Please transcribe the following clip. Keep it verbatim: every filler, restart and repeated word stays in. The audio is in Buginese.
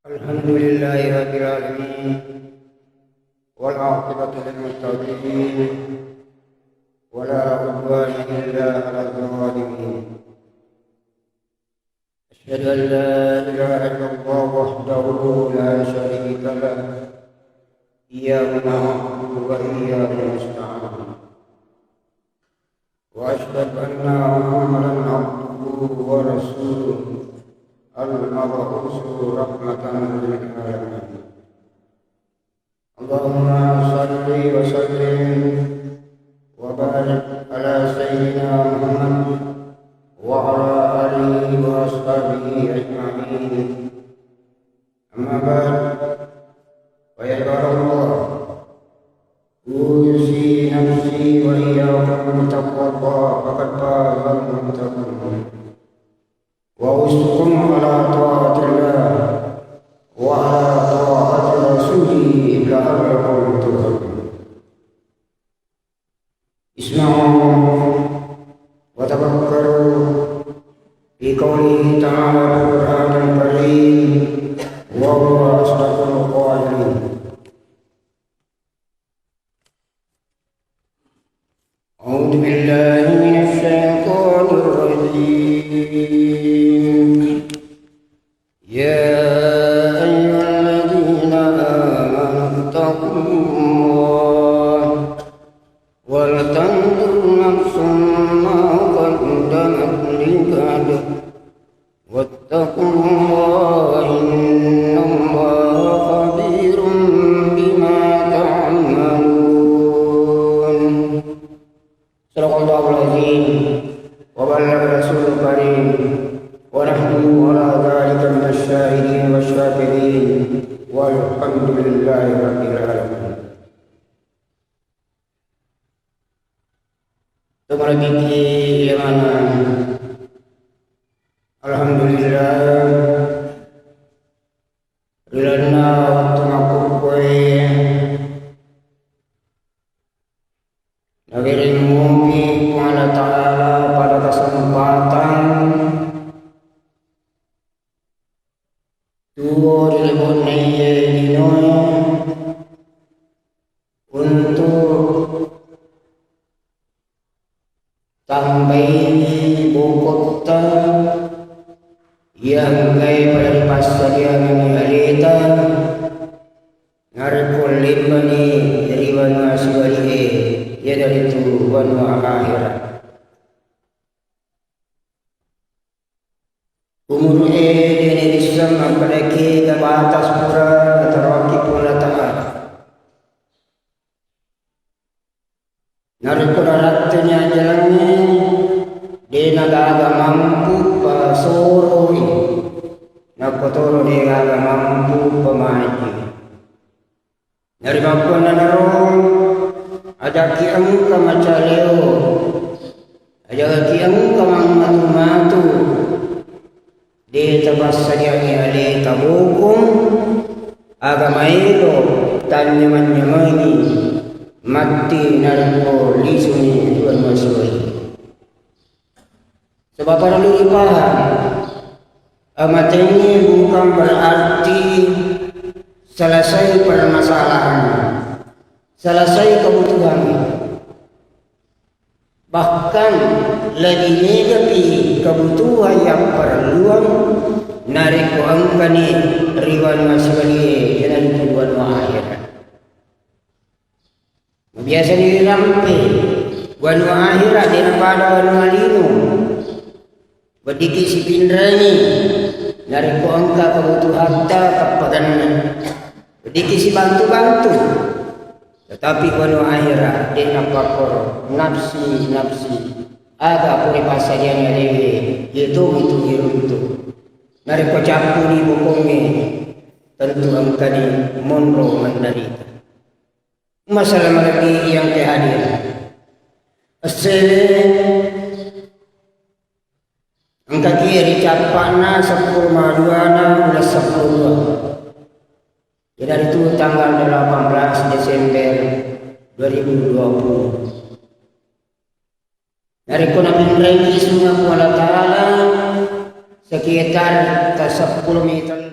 الحمد لله رب العالمين، والعاقبة للمتقين، ولا عدوان إلا على الظالمين. أشهد أن لا إله إلا الله وحده لا شريك له، إياه نعبد وإياه نستعين. وأشهد أن محمدا عبده ورسوله، المبعوث رحمة للعالمين. اللهم صل وسلم وبارك على سيدنا محمد وعلى آله وأصحابه أجمعين. أما بعد، فيا عباد الله، أوصي نفسي وإياكم بتقوى الله، فقد فاز المتقون. وأوصيكم على طاعة الله وعلى طاعة رسوله لعلكم تفلحون. اسمعوا وتفكروا في قوله تعالى في القرآن الكريم، وهو أصدق القائلين. أعوذ بالله من الشيطان الرجيم. يا أيها الذين آمنوا اتقوا الله ولتنظر نفس ما قدمت لغد واتقوا الله إن الله خبير بما تعملون. صدق الله العظيم وبلغ رسول الكريم ونحن على ذلك من الشاهدين والشاكرين والحمد لله رب العالمين. Tomarabiki yamana. Alhamdulillah, ri lalenna wettu makkukkoe nawerengngi mupi Puang Allah Ta'ala pada kesempatan tuo ri lebo'na iye linoe untuk tambaini bokotta iya engkae pada ripassadiangengngi aleta narekko lemmani ri wanua sibalie, iyanaritu wanua akhera. Umuru'e de' naisseng makkeda kega batas pura nataroakki Puang Allah Ta'ala. Narekko naratteni ajjalangnge, de' nagaga mampu pasoroi, nakkotoro de' gaga mampu pamaji. Narimakkuannanaro, ajaki engka macaleo, ajaki engka mammatu-matu, de' tapassadiangngi aleta bokong, aga maelo tanyamang-nyamangi matti narekko lisuni tuan masiwai. Sebab perlu dipaham, amatengnge bukan berarti selesai permasalahan, selesai kebutuhan. Bahkan lebih megapi kebutuhan yang perluan narekko engkani ri wanua sibalie, iyanaritu wanua akhirat. Biasa dirampe wanua akhirat, de' napada wanua lino. Weddikki sipinrengi narekko engka kebutuhatta kappaganna. Weddikki sibantu-bantu. Tetapi wanua akhirat de' napakkoro, nafsi, nafsi. Aga pura passadiangngi alewe, yeto mitu iruntu. Narekko cappuni bokongnge, tentu engkani monro menderita. Masalah malebbi yang ke hadir. Essewe engkaki ri cappa'na seppulo maduana uleng seppulo dua. Iyanaritu tanggal delapan belas Desember dua ribu dua puluh. Narekko napinrengngi sunga Puang Allah Ta'ala sekitar ta seppulo meter.